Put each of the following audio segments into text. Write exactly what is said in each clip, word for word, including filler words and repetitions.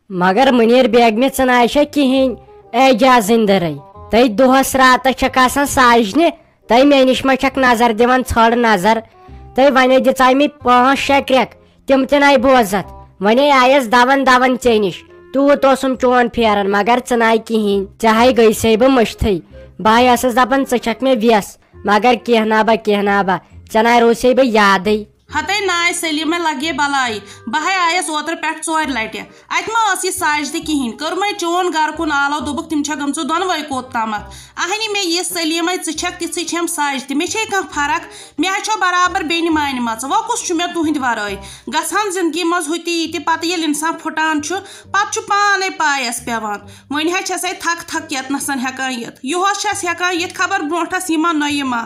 مگر منیر بیگمہِ، ژٕ نہ چھے کِہینۍ اعجاز أندرے۔ تہٕ دۄہس راتس چھکھ آسان ساجنہِ، تہٕ مےٚ نِش ما چھکھ نظر دِوان؟ ژھٲڑ نظر۔ تہٕ ونے دِژے مےٚ پانٛژھ شےٚ کرٮ۪کھ، تِم تہِ نَے بوزتھ۔ ونے آیس دون دون ژےٚ نِش، تیوٗت اوسُم چون پھیران، مگر ژٕ نَے کِہینۍ۔ ژےٚ ہاے گٔے سے بہٕ مٔشتھٕے۔ بہٕ ہاے ٲسٕس دپان، ژٕ چھکھ مےٚ ویس، مگر کینٛہہ نا با، کینٛہہ نا با، ژےٚ نَے روٗزسے بہٕ یادٕے۔ ہتے ناے سلیمہ لگے بلاے، بہٕ ہاے آیس اوترٕ پٮ۪ٹھ ژورِ لٹہِ۔ اتہِ ما ٲس یہِ ساجدِ کِہینۍ؟ کٔرمے چون گرٕ کُن آلو، دوٚپُکھ تِم چھےٚ گٔمژٕ دۄنوے کوٚت تامتھ۔ اہنہِ مےٚ یِژھ سلیمے ژٕ چھکھ، تِژھٕے چھم ساجدِ، مےٚ چھے کانٛہہ فرق؟ مےٚ ہا چھو برابر بیٚنہِ مانہِ مژٕ، وۄنۍ کُس چھُ مےٚ تُہنٛدِ ورٲے؟ گژھان زندگی منٛز ہُہ تہِ یہِ تہِ، پتہٕ ییٚلہِ انسان پھُٹان چھُ، پتہٕ چھُ پانے پایس پٮ۪وان۔ وۄنۍ ہا چھسے تھکھ تھکھ یتنس ہٮ۪کان یِتھ، یُہُس چھس ہٮ۪کان یِتھ، خبر برونٹھس یہِ ما نۄیہِ ما۔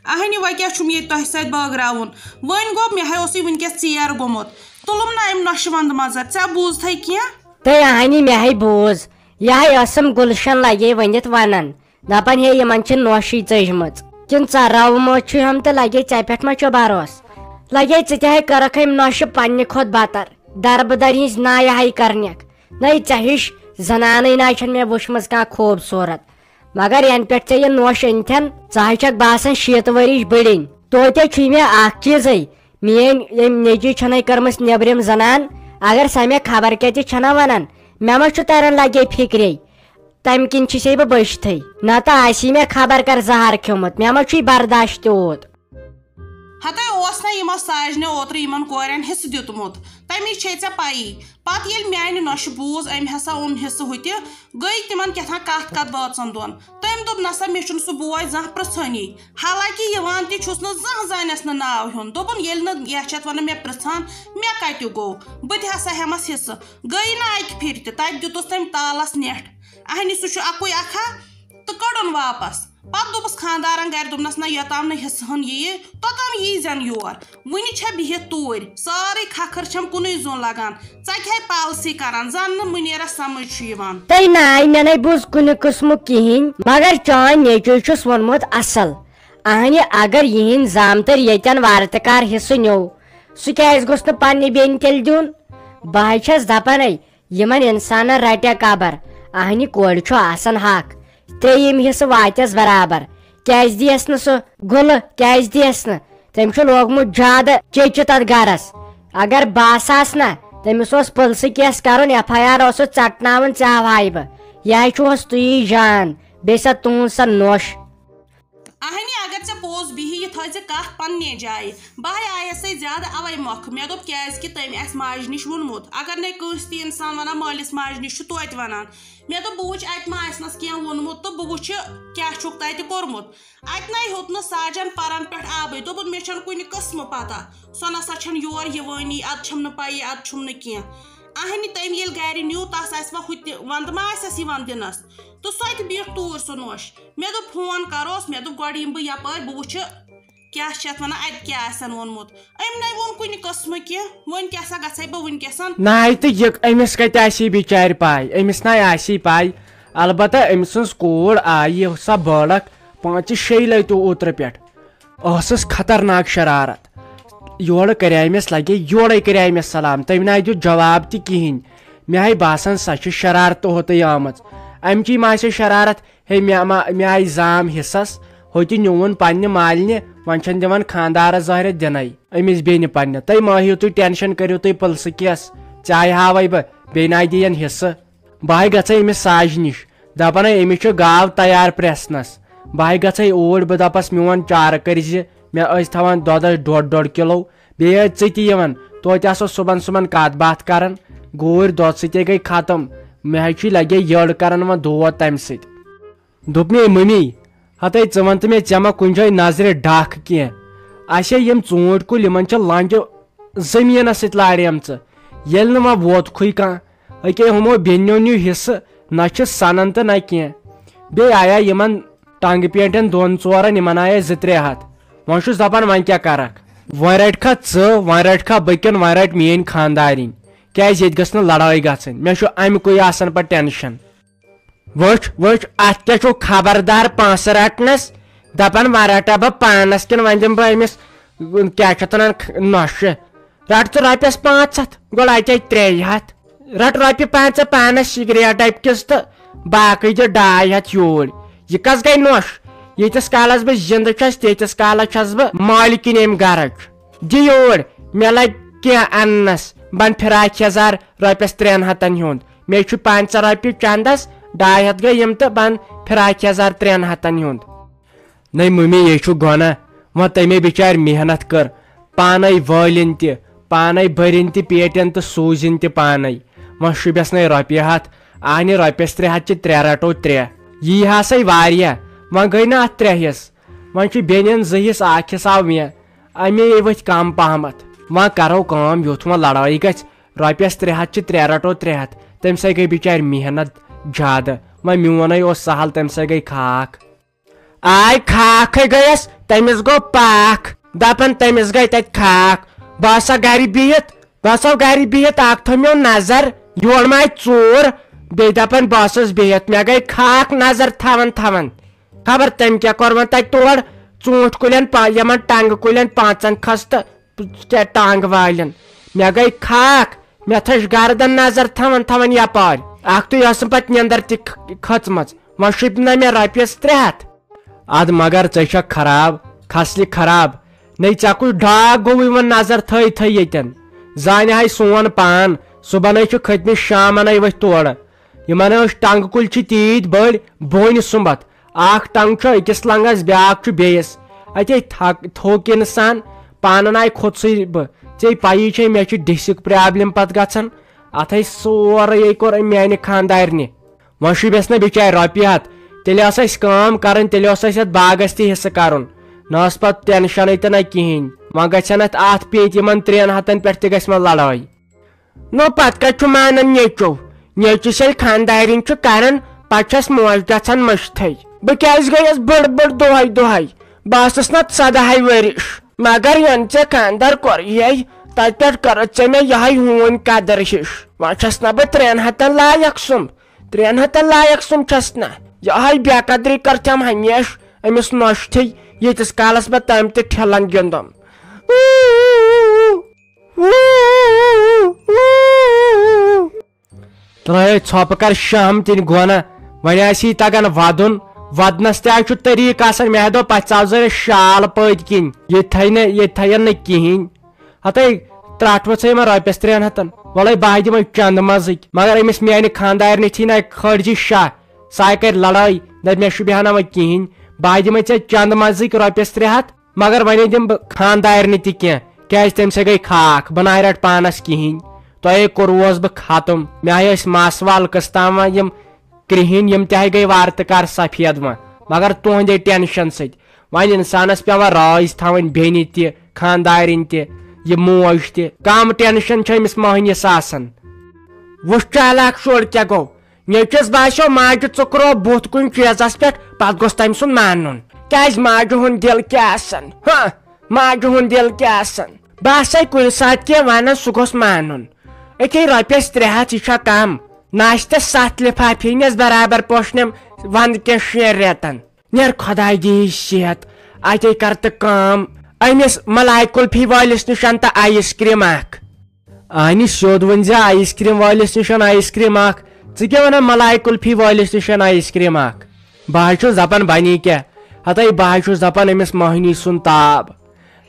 اہنہِ، وۄنۍ کیٛاہ چھُم ییٚتہِ تۄہہِ سۭتۍ بٲگراوُن؟ وۄنۍ گوٚو، مےٚ ہاے اوسُے وٕنکیٚس ژیر گوٚمُت۔ تُلُم نہ امہِ نۄشہِ وندٕ منٛزٕ، ژےٚ بوٗزتھے کینٛہہ؟ تہٕ اہنہِ، مےٚ ہاے بوٗز، یہِ ہاے ٲسٕم گُلشن لگے ؤنِتھ ونان، دپان، ہے، یِمن چھِ نۄشٕے ژٔجمٕژ۔ کِنہٕ ژٕ راوٕ مٲج چھُے ہم تہٕ لگے ژےٚ پٮ۪ٹھ ما چھُ بھروسہٕ؟ لگے ژٕ تہِ ہاے کٔرکھ أمۍ نۄشہِ پننہِ کھۄتہٕ بتر، دربہٕ دٔرۍ ہٕنٛز نایہِ ہاے کرنکھ۔ نَے ژےٚ ہِش زنانٕے نہ چھَنہٕ مےٚ وٕچھمٕژ کانٛہہ خوٗبصوٗرت۔ مگر ینہٕ پٮ۪ٹھ ژےٚ یہِ نوش أنتھن، ژٕ ہاے چھکھ باسان شیٖتھ ؤرِش بٔڑِنۍ۔ توتہِ چھُے مےٚ اکھ چیٖزے، میٲنۍ ییٚمۍ نیٚچوۍ چھَنَے کٔرمٕژ نیٚبرِم زنان، اگر سۄ مےٚ خبر کیٛاہ تہِ چھَنہ وَنان، مےٚ ما چھُ تران لگے فِکرے۔ تَمہِ کِنۍ چھِسے بہٕ بٔچھتھٕے، نتہٕ آسی مےٚ خبر کر زہر کھیوٚمُت، مےٚ ما چھُے برداش تیوٗت۔ ہتے اوس نہ یِمو ساجنہِ اوترٕ یِمن کورٮ۪ن حصہٕ دیُتمُت، تَمی چھے ژےٚ پَیی۔ پتہٕ ییٚلہِ میانہِ نۄشہِ بوٗز، أمۍ ہسا اوٚن حصہٕ ہُتہِ، گٔے تِمن کیٛاہ تام کتھ کتھ بٲژن دۄن۔ تٔمۍ دوٚپ، نسا مےٚ چھُنہٕ سُہ بوے زانٛہہ پرژھٲنی، حالانکہِ یِوان تہِ چھُس نہٕ زانٛہہ، زانٮ۪س نہٕ ناو ہیوٚن۔ دوٚپُن، ییٚلہِ نہٕ یتھ چھِ اتھ ونان مےٚ پرژھان، مےٚ کتہِ گوٚو؟ بہٕ تہِ ہسا ہٮ۪مس حصہٕ۔ گٔے نہٕ اکہِ پھِرِ تہِ، تتہِ دیُتُس تٔمۍ تالس نٮ۪ٹھ۔ اہنہِ، سُہ چھُ اکُے اکھا، تہٕ کٔڑُن واپس۔ پتہٕ دوٚپُس خانٛدارن گرِ، دوٚپنس، نہ، یوٚتام نہٕ حصہٕ ہن یِیہِ، توٚتام یی زٮ۪ن یور۔ وُنہِ چھےٚ بِہِتھ توٗرۍ، سٲرٕے کھکھٕر چھَم کُنُے زوٚن لگان۔ ژکہِ ہاے پالسی کران، زن نہٕ مُنیرس سمجھ چھُ یِوان۔ تہٕ ناے، مےٚ نے بوٗز کُنہِ قٕسمُک کِہینۍ، مگر چٲنۍ نیٚچوۍ چھُس ووٚنمُت اصل۔ اہنہِ، اگر یِہِنٛدۍ زامتٕرۍ ییٚتٮ۪ن وارٕ تہِ کار حصہٕ نیوٗ، سُہ کیٛازِ گوٚژھ نہٕ پننہِ بیٚنہِ تیٚلہِ دیُن؟ بہٕ ہاے چھَس دپانے، یِمن انسانن رٹیا قبر، اہنہِ کورِ چھُ آسان حق، ترٛیٚیِم حصہٕ واتٮ۪س برابر۔ کیازِ دِیس نہٕ سُہ گُلہٕ؟ کیازِ دِیس نہٕ؟ تٔمۍ چھُ لوگمُت زیادٕ چیچہِ تتھ گرس۔ اگر بہٕ آسہٕ ہس نہ، تٔمِس اوس پُلسہٕ کیس کرُن، ایف آی آر اوسُس ژٹناوُن، ژےٚ ہاوہاے بہٕ۔ یہِ ہاے چھُہس تُیی جان، بیٚیہِ سۄ تُہنٛز سۄ نوٚش۔ اہنی، اگر ژےٚ پوٚز بِہی، یہِ تھٲوزِ کتھ پننہِ جایہِ۔ بہٕ ہاے آیسے زیادٕ اوے مۄکھٕ۔ مےٚ دوٚپ، کیازِ کہِ تٔمۍ آسہِ ماجہِ نِش ووٚنمُت۔ اگر نے کٲنٛسہِ تہِ انسان ونان، مٲلِس ماجہِ نِش چھُ توتہِ ونان۔ مےٚ دوٚپ، بہٕ وٕچھِ، اتہِ ما آسنس کینٛہہ ووٚنمُت تہٕ بہٕ وٕچھِ کیٛاہ چھُکھ تتہِ کوٚرمُت۔ اتہِ نے ہیوٚت نہٕ ساجن پرن پٮ۪ٹھ آبٕے۔ دوٚپُن، مےٚ چھَنہٕ کُنہِ قٕسمہٕ پتہ۔ سۄ نسا چھَنہٕ یور یِوٲنی، ادٕ چھَم نہٕ پیی، ادٕ چھُم نہٕ کینٛہہ۔ اہنہِ، تٔمۍ ییٚلہِ گرِ نیوٗ، تس آسہِ وۄنۍ ہُتہِ ونٛدٕ ما آسٮ۪س یِوان دِنس؟ تہٕ سۄ تہِ بیٖٹھ توٗرۍ سۄ نوش۔ مےٚ دوٚپ، فون کروس، مےٚ دوٚپ، گۄڈٕ یِمہٕ بہٕ یپٲرۍ، بہٕ وٕچھٕ کیٛاہ چھِ یَتھ وَنان، اَتہِ کیٛاہ آسن ووٚنمُت۔ أمۍ نَے ووٚن کُنہِ قٕسمہٕ کینٛہہ، وۄنۍ کیٛاہ سا گژھے بہٕ وٕنکیٚسَن؟ نہ، تہٕ یہِ أمِس کَتہِ آسی بِچارِ پَے؟ أمِس نَے آسی پَے۔ البتہ أمۍ سٕنٛز کوٗر آیہِ سۄ بٲڑَکھ پانٛژِ شیٚیہِ لَٹہِ اوترٕ پٮ۪ٹھ۔ ٲسٕس خطرناک شرارت۔ یورٕ کریٛاے مےٚ لگے، یورَے کریٛاے مےٚ سلام، تٔمۍ نَے دیُت جواب تہِ کِہیٖنۍ۔ مےٚ آے باسان، سۄ چھِ شرارتہٕ ہوتٕے آمٕژ۔ اَمہِ چی ما آسہِ شرارت؟ ہے، مےٚ ما، مےٚ آیہِ زام حصس، ہوٚتہِ نیوٗن پننہِ مالنہِ، وۄنۍ چھَنہٕ دِوان خانٛدارس ظٲہرہ دِنَے أمِس بیٚنہِ پننہِ۔ تُہۍ مہ ہیٚیِو تُہۍ ٹینشن، کٔرِو تُہۍ پُلسہٕ کیس، ژےٚ آے ہاوَے بہٕ، بیٚیہِ نَے دِیَن حصہٕ۔ بہٕ ہاے گژھے أمِس ساجہِ نِش، دپان ہے أمِس چھُ گاو تیار پرٛٮ۪سنس۔ بہٕ ہاے گژھے اوٗرۍ، بہٕ دپس، میون چارٕ کٔرۍ زِ، مےٚ ٲسۍ تھاوان دۄدس ڈۄڈ ڈۄڈ کِلو، بیٚیہِ ٲسۍ ژٕ تہِ یِوان، توتہِ آسو صُبحن صُبحن کتھ باتھ کران۔ گوٗرۍ دۄد سۭتے گٔے ختم، مےٚ حظ چھُے لگے یٔڑ کران وۄنۍ دود تمہِ سۭتۍ۔ دوٚپ مےٚ، "اے مٔمی، ہتے ژٕ وَن تہٕ مےٚ، ژےٚ ما کُنہِ جایہِ نظرِ ڈَکھ کینٛہہ؟ اَسے یِم ژوٗنٛٹھۍ کُلۍ، یِمَن چھِ لنٛجہِ زٔمیٖنَس سۭتۍ لاریمژٕ۔ ییٚلہِ نہٕ وۄنۍ ووتکھٕے کانٛہہ، أکے ہُمو بیٚنیو نیوٗ حصہٕ، نہ چھِ سَنان تہٕ نہ کینٛہہ۔ بیٚیہِ آیا یِمَن ٹنٛگہٕ پیٹٮ۪ن دۄن ژورَن، یِمَن آیے زٕ ترٛےٚ ہَتھ۔ وۄنۍ چھُس دَپان، وۄنۍ کیٛاہ کَرَکھ؟" وۄنۍ رَٹکھا ژٕ، وۄنۍ رَٹکھا بہٕ کِنہٕ وۄنۍ رَٹہِ میٛٲنۍ خانٛدارِنۍ؟ کیٛازِ ییٚتہِ گٔژھ نہٕ لڑٲے گژھٕنۍ، مےٚ چھُ اَمہِ کُے آسان پَتہٕ ٹٮ۪نشَن۔ وٕچھ، وٕچھ، اَتھ کیٛاہ چھُو خبردار پونٛسہٕ رَٹنَس؟ دَپان، وۄنۍ رَٹا بہٕ پانَس کِنہٕ وۄنۍ دِمہٕ بہٕ أمِس، کیٛاہ چھِ اَتھ وَنان، خ-، نۄشہِ؟ رَٹ ژٕ رۄپیَس پانٛژھ ہَتھ، گوٚو اَتہِ آے ترٛےٚ ہَتھ۔ رٹ رۄپیہِ پنٛژاہ پانس سگریٹ ڈبہِ کِس تہٕ باقٕے دِ ڈاے ہتھ یوٗرۍ۔ یہِ کس گٔے نۄش؟ ییٖتِس کالس بہٕ زندٕ چھَس، تیٖتِس کالس چھَس بہٕ مٲلکِنۍ امہِ گرٕچ۔ دِ یوٗرۍ، مےٚ لگہِ کینٛہہ اننس، بن فراک یزار رۄپیس ترٛٮ۪ن ہتن ہُنٛد۔ مےٚ چھُ پنٛژاہ رۄپیہِ چندس، ڈاے ہتھ گٔے یِم تہٕ بن فراک یزار ترٛٮ۪ن ہتن ہُنٛد۔ نَے مُمہِ، یے چھُ گۄناہ۔ وۄنۍ تَمے بِچارِ محنت کٔر، پانے وٲلِن تہِ، پانے بٔرِن تہِ پیٹٮ۪ن تہٕ سوٗزِن تہِ پانے۔ وۄنۍ شوٗبٮ۪س نَے رۄپیہِ ہَتھ، اَہنہِ رۄپیَس ترٛےٚ ہَتھ چھِ ترٛےٚ رَٹو ترٛےٚ۔ یی ہسَے واریاہ، وۄنۍ گٔے نہٕ اَتھ ترٛےٚ حِصہٕ۔ وۄنۍ چھُ بیٚنٮ۪ن زٕ حِصہٕ، اَکھ حِصہٕ آو مےٚ۔ اَمے ؤتھۍ کم پہمتھ۔ وۄنۍ کرو کٲم، یُتھ وۄنۍ لڑٲے گژھِ، رۄپیَس ترٛےٚ ہَتھ چھِ ترٛےٚ رَٹو ترٛےٚ ہَتھ۔ تَمہِ سۭتۍ گٔے بِچارِ محنت زیادٕ۔ وۄنۍ میونَے اوس سہل، تَمہِ سۭتۍ گٔے خاکھ۔ آے خاکھے گٔیَس، تٔمِس گوٚو پاکھ۔ دَپان تٔمِس گٔے تَتہِ خاکھ۔ بہٕ آسا گَرِ بِہِتھ، بہٕ آسو گَرِ بِہِتھ، اَکھ تھٲو مےٚ نظر، یورٕ ما آے ژوٗر۔ بیٚیہِ دَپان بہٕ ٲسٕس بِہِتھ، مےٚ گٔے خاکھ نظر تھاوان تھاوان۔ خبر تٔمۍ کیٛاہ کوٚر وۄنۍ تَتہِ تور، ژوٗنٛٹھۍ کُلٮ۪ن پا-، یِمَن ٹنٛگہٕ کُلٮ۪ن پانٛژَن کھٔژ تہٕ کیٛاہ ٹانٛگہٕ والٮ۪ن۔ مےٚ گٔے خاکھ، مےٚ تھٔج گردن نظر تھاوان تھاوان یپارۍ۔ اکھتُے ٲسٕم پتہٕ نیندر تہِ کھ-، کھٔژمٕژ۔ وۄنۍ شوٗبۍ نہ مےٚ رۄپیس ترٛےٚ ہتھ۔ اد مگر ژےٚ چھکھ خراب، کھسلہِ خراب۔ نے ژےٚ کُس ڈاکھ گوٚوُے وۄنۍ نظر تھٲے تھٲے ییٚتٮ۪ن؟ زانہِ ہاے سون پان، صُبحن ہے چھِ کھٔتمٕتۍ شامن ہے ؤتھۍ تورٕ۔ یِمن ٲسۍ ٹنٛگہٕ کُلۍ چھِ تیٖتۍ بٔڑۍ، بونہِ سُمبتھ۔ اکھ ٹنٛگ چھُ أکِس لنٛگس، بیٛاکھ چھُ بیٚیِس۔ اتے تھک-، تھوٚک انسان، پانن آیہِ کھوٚتسٕے بہٕ۔ ژےٚ پَیی چھے، مےٚ چھِ ڈِسک پرابلم پتہٕ گژھان۔ اتھے سورُے کوٚر أمۍ میانہِ خاندارنہِ۔ وۄنۍ شوٗبٮ۪س نہ بِچارِ رۄپیہِ ہتھ۔ تیٚلہِ ٲس اَسہِ کٲم کرٕنۍ، تیٚلہِ اوس اَسہِ یتھ باغس تہِ حصہٕ کرُن۔ نہ ٲس پتہٕ ٹینشنٕے تہٕ نہ کِہینۍ۔ وۄنۍ گژھن اتھ اتھ پیٖنتہِ یِمن ترٛٮ۪ن ہتن پٮ۪ٹھ تہِ گژھِ وۄنۍ لڑٲے۔ نو پتہٕ کتہِ چھُ مانان نیٚچو؟ نیٚچوِس ییٚلہِ خانٛدارِنۍ چھُ کران، پتہٕ چھس موج گژھان مٔشتھٕے۔ بہٕ کیازِ گٔیس بٔڑ بٔڑ دۄہے دۄہے؟ بہٕ ٲسٕس نتہٕ سداہے ؤرِش۔ مگر ینہٕ ژےٚ خانٛدر کوٚرہے، تتہِ پٮ۪ٹھ کٔرٕتھ ژےٚ مےٚ یہے ہوٗنۍ قدر ہِش۔ وۄنۍ چھس نہ بہٕ ترٛٮ۪ن ہتن لایق سُم، ترٛٮ۪ن ہتن لایق سُم چھس نہ۔ یہے بے قدری کٔرتھم ہمیشہٕ أمِس نۄشہِ تھٕے، ییٖتِس کالس بہٕ تٔمۍ تہِ ٹھِلن گِنٛدُم۔ ترٛٲے ژھۄپہٕ کر شہم تِنۍ گۄنہ، وۄنۍ آسی تگان ودُن۔ ودنس تہِ آے چھُ طریٖقہٕ آسان، مےٚ دوٚپ پتہٕ ژاو زن شال پٔتۍ کِنۍ، ییٚتہِ تھایہِ نہٕ، ییٚتہِ تھاین نہٕ کِہینۍ۔ ہتے ترٛٹھ وژھے یِمن رۄپیس ترٛٮ۪ن ہتن، وۄلے بہٕ ہا دِمے چندٕ منٛزٕکۍ، مگر أمِس میانہِ خانٛدارنہِ تھی نہ کھٲڑجی شاہ، سۄ ہا کرِ لڑٲے، دپہِ مےٚ چھُ بیہناوان کِہینۍ، بہٕ ہا دِمے ژےٚ چندٕ منٛزٕکۍ رۄپیس ترٛےٚ ہتھ۔ مگر وۄنۍ دِمہٕ بہٕ خانٛدارنہِ تہِ کینٛہہ، کیازِ تٔمِس ہے گٔے خاکھ، بہٕ نہ رٹہٕ پانس کِہینۍ۔ تۄہے کوٚروس بہٕ ختم، مےٚ ہے ٲسۍ مس وال قٕسطامہ یِم کرٛہِنۍ، یِم تہِ ہے گٔے وارٕ تہٕ کار سفید وۄنۍ، مگر تُہنٛدے ٹینشن سۭتۍ۔ وۄنۍ انسانس پٮ۪وان رٲضۍ تھاوٕنۍ بیٚنہِ تہِ، خانٛدارِنۍ تہِ، یہِ موج تہِ۔ کم ٹینشن چھُ أمِس مٔہنِس آسان؟ وٕچھ چالاک شُر کیٛاہ گوٚو، نیٚچوِس باسیو ماجہِ ژُکرو بُتھ کُنہِ چیٖزس پٮ۪ٹھ، پتہٕ گوٚژھ تٔمۍ سُنٛد مانُن۔ کیازِ ماجہِ ہُنٛد دِل کیٛاہ آسان؟ ہاں، ماجہِ ہُنٛد دِل کیٛاہ آسان؟ بہٕ آسے کُنہِ ساتہٕ کینٛہہ ونان، سُہ گوٚژھ مانُن۔ أکے رۄپیس ترٛےٚ ہتھ، یہِ چھا کم؟ نہ آسہِ تس ستھ لفافہٕ ہیٚنس برابر پوشنم ونٛدٕ کٮ۪ن شٮ۪ن رٮ۪تن۔ نیر خۄداے دِیہِ صحت، اتے کر تہٕ کٲم۔ أمِس ملاے کُلفی وٲلِس نِش ان تہٕ آیس کریم اکھ۔ اہنہِ سیوٚد ؤنۍ زِ آیس کریم وٲلِس نِش ان آیس کریم اکھ۔ ژٕ کیٛاہ ونان ملاے کُلفی وٲلِس نِش ان آیس کریم اکھ؟ بہٕ حظ چھُس دپان بنی کیٛاہ؟ ہتے بہٕ حظ چھُس دپان أمِس مٔہنی سُنٛد تاب۔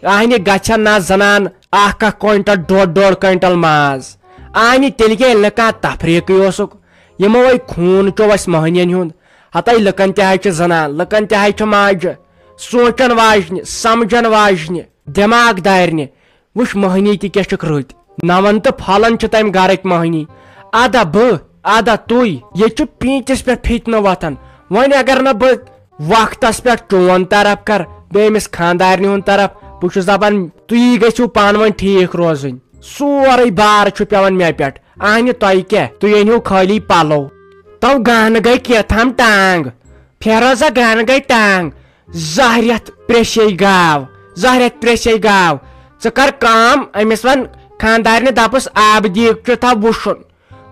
اہنہِ گژھن نہ زنان اکھ اکھ کوینٹل، ڈۄڈ ڈۄڈ کوینٹل ماز۔ اہنہِ تیٚلہِ کیٛاہ ییٚلہِ نہٕ کانٛہہ تفریٖقٕے اوسُکھ؟ یِمو ہے خوٗن چوٚو اسہِ مٔہنِین ہُنٛد۔ ہتے لُکن تہِ حظ چھِ زنان، لُکن تہِ حظ چھِ ماجہِ، سونٛچن واجنہِ، سمجھن واجنہِ، دٮ۪ماغ دارنہِ۔ وٕچھ مٔہنی تہِ کیٛاہ چھِکھ رٕتۍ۔ نہ ون تہٕ پھۄلان چھِ تمہِ گرٕکۍ مٔہنی۔ ادا بہٕ، ادا تُہۍ۔ ییٚتہِ چھُ پیٖنتِس پٮ۪ٹھ فِتنہٕ وۄتھان۔ وۄنۍ اگر نہٕ بہٕ وقتس پٮ۪ٹھ چون طرف کر، بیٚیہِ أمِس خانٛدارنہِ ہُنٛد طرف، بہٕ چھُس دپان تُہی گٔژھِو پانہٕ ؤنۍ ٹھیٖک روزٕنۍ۔ سورُے بار چھُ پٮ۪وان مےٚ پٮ۪ٹھ۔ اہنہِ تۄہہِ کیٛاہ؟ تُہۍ أنِو خٲلی پلو۔ تو گانہٕ گٔے کینٛہہ تام ٹانٛگ۔ فیروزہ گانہٕ گٔے ٹانٛگ۔ زہرٮ۪تھ پریشے گاو، زہرٮ۪تھ پریشے گاو۔ ژٕ کر کٲم، أمِس ون خانٛدارنہِ دپُس آبہٕ دیٖگچہِ تھاو وُشُن،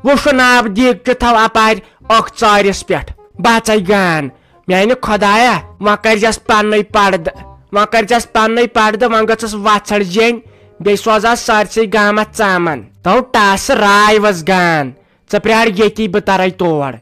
وُشُن آبہٕ دیٖگچہِ تھاو اپارِ ٲخ ژارِس پٮ۪ٹھ۔ بہٕ ژاے گان، میانہِ خۄدایا، وۄنۍ کٔرزٮ۪س پننُے پردٕ، وۄنۍ کٔرزٮ۪س پننُے پردٕ، وۄنۍ گٔژھٕس وژھڑ زینۍ، بیٚیہِ سوزہس سٲرسٕے گامس ژامن۔ تو ٹاسہٕ راے ؤژھ گان، ژٕ پرٛار ییٚتی، بہٕ ترے تور۔